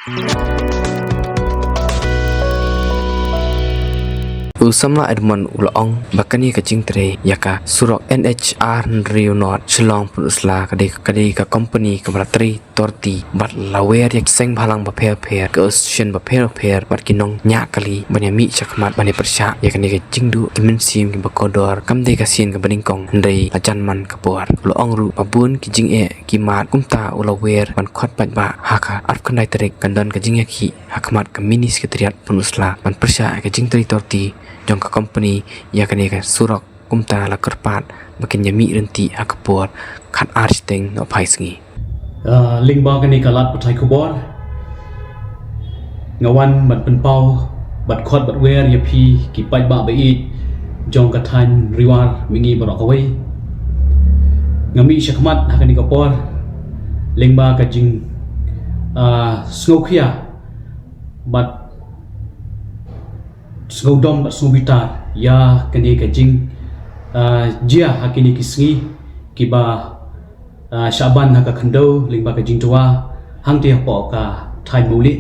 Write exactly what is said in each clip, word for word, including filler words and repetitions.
U samla Edmond u la ong ba kane ka jingtrei ïa ka surok N H R hynriew nod Shillong Pynursla ka dei, ka dei ka company kaba la trei torti bad la wer ïa ki seng bhalang bapher bapher, ka association bapher bapher bad ki nongñiah kali ban ïa mih shakhmat ban ïa pyrshah ïa kane ka jingduh ki mynsiem kiba kordor. Kam dei ka sien kaba nyngkong hynrei la jan man ka por. U la ong ruh ba bun ki jingeh ki mad kumta u la wer ban khot paidbah ha ka arphew khyndai tarik kan don ka jingïakhih ha khmat ka Mini Secretariat Pynursla ban pyrshah ïa ka jingtrei torti jong ka company ïa kane ka surok. Kumta la kyrpad ba kin ïa mih ryntih ha ka por khat ar shiteng noh phai sngi. Ah, lyngba kane ka lad pathai khubor nga wan ban pynpaw bad khot bad wer ïa phi ki paidbah ba ïeit jong ka thaiñ Riwar mihngi baroh kawei. Nga mih shakhmat ha kane ka por lyngba ka jing, ah, sngewkhia bad sngewdom bad sngewbitar ïa kane ka jing, ah, jia ha kine ki sngi kiba, ah, shah ban ha ka khyndew lyngba ka jingtwa hangtei hapoh ka thaiñ Mawlieh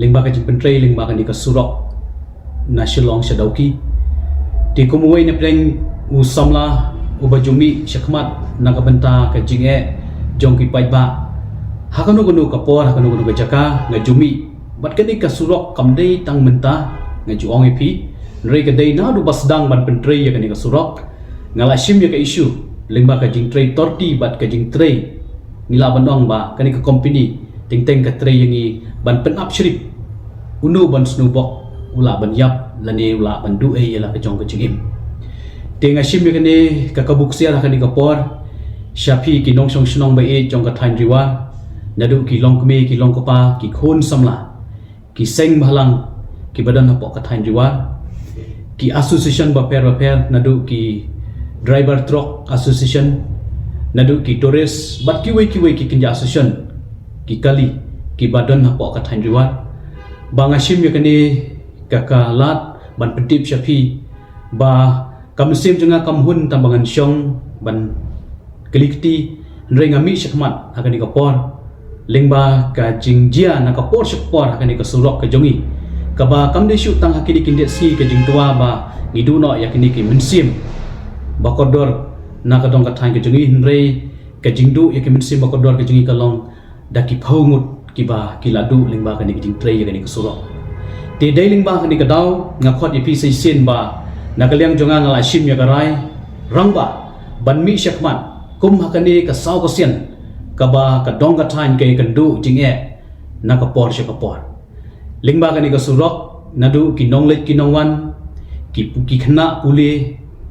lyngba ka jingpyntrei lyngba kane ka surok na Shillong sha Dawki. Te kum uwei na pdeng u samla uba ju mih shakhmat na ka bynta ka jingeh jong ki paidbah ha kano kano ka por, ha kano kano ka jaka nga ju mih. Bad kane ka surok kam dei tang mynta nga ju ong ïa phi, hynrei ka dei naduh ba sdang ban pyntrei ïa kane ka surok. Nga la shim ïa ka issue lyngba ka jingtrei torti bad ka jingtrei, ngi lah ban ong ba kane ka company teng teng ka trei ïa ngi ban pynap shrip, uno ban snu bok u lah ban ïap lane u lah ban duh ei ïa la ka jong ka jingim. Te nga shim ïa kane ka kabu ksiar ha kane ka por sha phi ki nongshong shnong ba ïeit jong ka thaiñ Riwar, naduh ki longkmie ki longkpa, ki khun samla, ki seng bhalang kiba don hapoh ka thaiñ Riwar, ki association bapher bapher, naduh ki driver truck association, naduh ki tourist bad kiwei kiwei ki kynja association ki kali kiba don hapoh ka thaiñ Riwar, ba nga shim ïa kane ka, ka lad ban pyntip sha phi ba ka mynsiem jong nga kam hun tang ba ngan shong ban kylli kti, hynrei nga mih shakhmat ha kane ka por lyngba ka jingjia na ka por sha ka por ha kane ka surok ka jong ngi, kaba kam dei shuh tang ha kine ki khyndiat sngi ka jingtwa ba ngi duh noh ïa kine ki mynsiem ba kordor na ka dong ka thaiñ ka jong ngi, hynrei ka jingduh ïa ki mynsiem ba kordor ka jong ngi ka long da ki phew ngut kiba ki la duh lyngba kane ka jingtrei ïa kane ka surok. Te dei lyngba kane ka daw nga khot ïa phi sa shisien ba na ka liang jong nga nga la shim ïa ka rai rangbah ban mih shakhmat kum ha kane ka saw ka sien kaba ka dong ka thaiñ ka ïakynduh jingeh na ka por sha ka por. Lyngba kane ka surok naduh ki nongleit ki nongwan, ki, ki khynnah pule,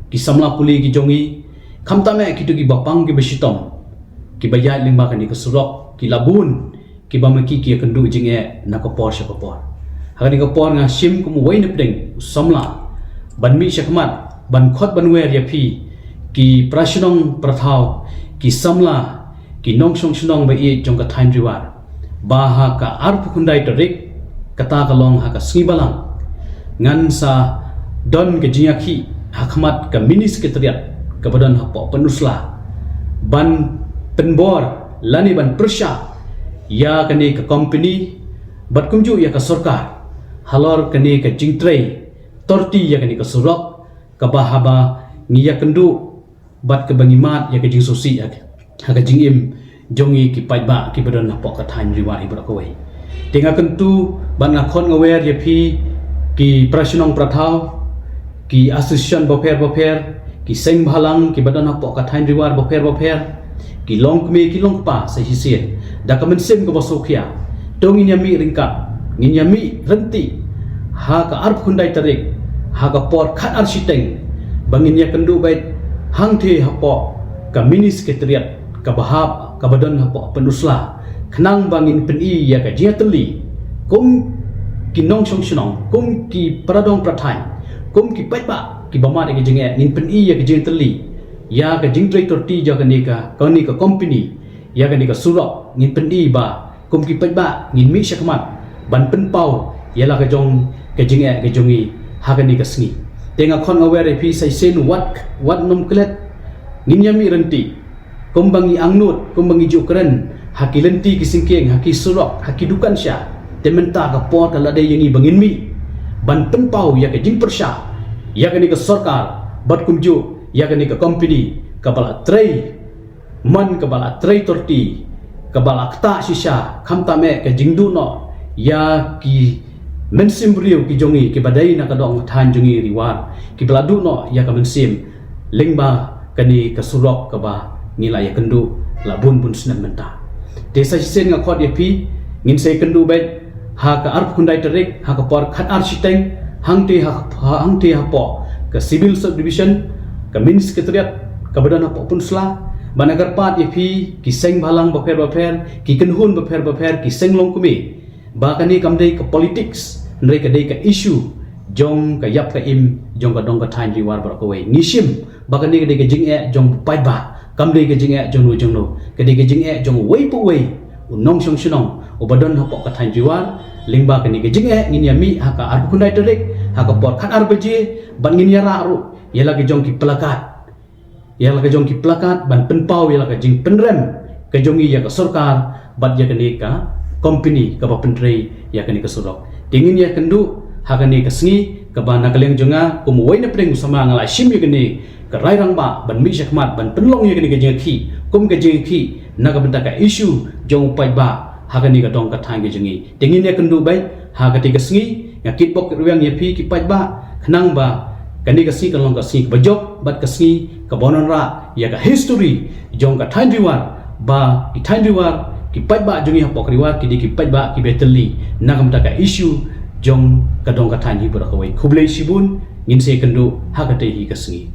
ki samla pule ki jong ngi, khamtam eh kito kiba pang kiba shitom, kiba ïaid lyngba kane ka surok ki la bun kiba ma ki ki ïakynduh jingeh na ka por sha ka por. Ha kane ka por nga shim kum uwei na pdeng u samla ban mih shakhmat ban khot ban wer ïa phi ki para shnong para thaw, ki samla, ki nongshong shnong ba ïeit jong ka thaiñ Riwar, ba ha ka arphew khyndai tarik, kata ka long ha ka sngi Balang, ngan sa don ka jingïakhih ha khmat ka Mini Secretariat kaba don hapoh Pynursla ban pynbor lane ban pyrshah ïa kane ka company bad kumjuh ïa ka sorkar halor kane ka jingtrei torti ïa kane ka surok kaba haba ngi ïakynduh bad kaba ngi mad ïa ka jingsngewsih ha ka jingim jong ngi ki paidbah kiba don hapoh ka thaiñ Riwar hi baroh kawei. Te nga kyntu bad nga khot nga wer ïa phi ki para shnong para thaw, ki association bapher bapher, ki seng bhalang kiba don hapoh ka thaiñ Riwar bapher bapher, ki longkmie ki longkpa sa shisien, da ka mynsiem kaba sngewkhia, to ngin ïa mih ryngkat, ngin ïa mih ryntih ha ka arphew khyndai tarik ha ka por khat ar shiteng ba ngin ïakynduh beit hangtei hapoh ka Mini Secretariat kaba hap kaba don hapoh Pynursla, khnang ba ngin pyni ïa ka jingïatylli kum ki nongshong shnong, kum ki para dong para thaiñ, kum ki paidbah kiba mad ïa ka jingeh, ngin pyni ïa ka jingïatylli ïa ka jingtrei torti jong kane ka, kane ka company ïa kane ka surok, ngin pyni ba kum ki paidbah ngin mih shakhmat ban pynpaw ïa la ka jong ka jingeh ka jong ngi ha kane ka sngi. Te nga khot nga wer ïa phi sa shisien, wat, wat nym klet, ngin ïa mih ryntih kumba ngi angnud, kumba ngi ju kren ha ki lynti ki syngkien, ha ki surok, ha ki dukan sha, Te mynta ka por ka la dei ïa ngi ba ngin mih ban pynpaw ïa ka jingpyrshah ïa kane ka sorkar bad kumjuh ïa kane ka company kaba la trei man, kaba la trei torti, kaba la ktah shisha, khamtam eh ka jingduh noh ïa ki mynsiem briew ki jong ngi kiba dei na ka dong ka thaiñ jong ngi Ri War, kiba la duh noh ïa ka mynsiem lyngba kane ka surok kaba ngi la ïakynduh la bun bun snem mynta. Te sa shisien nga khot ïa phi, ngin sa ïakynduh beit ha ka arphew khyndai tarik ha ka por khatar shiteng, hangtei ha, hangtei hapoh ka Civil Subdivision, ka Mini Secretariat kaba don hapoh Pynursla, bad nga kyrpad ïa phi ki seng bhalang bapher bapher, ki kynhun bapher bapher, ki seng longkmie, ba kane kam dei ka politics, hynrei ka dei ka issue jong ka ïap ka im jong ka dong ka thaiñ Ri War baroh kawei. Ngi shim ba kane ka dei ka jingeh jong u paidbah, kam dei ka jingeh jong no jong no, ka dei ka jingeh jong uwei pa uwei u nongshong shnong uba don hapoh ka thaiñ Ri War. Lyngba kane ka jingeh ngin ïa mih ha ka arphew khyndai tarik ha ka por khatar baje, bad ngin ïa rah ruh ïa la ka jong ki plakat, ïa la ka jong ki plakat ban pynpaw ïa la ka jingpynrem ka jong ngi ïa ka sorkar bad ïa kane ka company kaba pyntrei ïa kane ka surok. Te ngin ïakynduh ha kane ka sngi kaba na ka liang jong nga kum uwei na pdeng u samla nga la shim ïa kane ka rai rangbah ban mih shakhmat ban pynlong ïa kane ka jingïakhih kum ka jingïakhih na ka bynta ka issue jong u paidbah ha kane ka dong ka thaiñ ka jong ngi. Te ngin ïakynduh beit ha kata ka sngi, nga kitbok kitrwiang ïa phi ki paidbah, khnang ba kane ka sngi kan long ka sngi kaba jop bad ka sngi kaba wanrah ïa ka history jong ka thaiñ Ri War, ba ki thaiñ Ri War, ki paidbah jong ngi hapoh ka Ri War ki dei ki paidbah kiba ïatylli na ka bynta ka issue jong ka dong ka thaiñ hi baroh kawei. Khublei shibun, ngin sa ïakynduh ha kata hi ka sngi.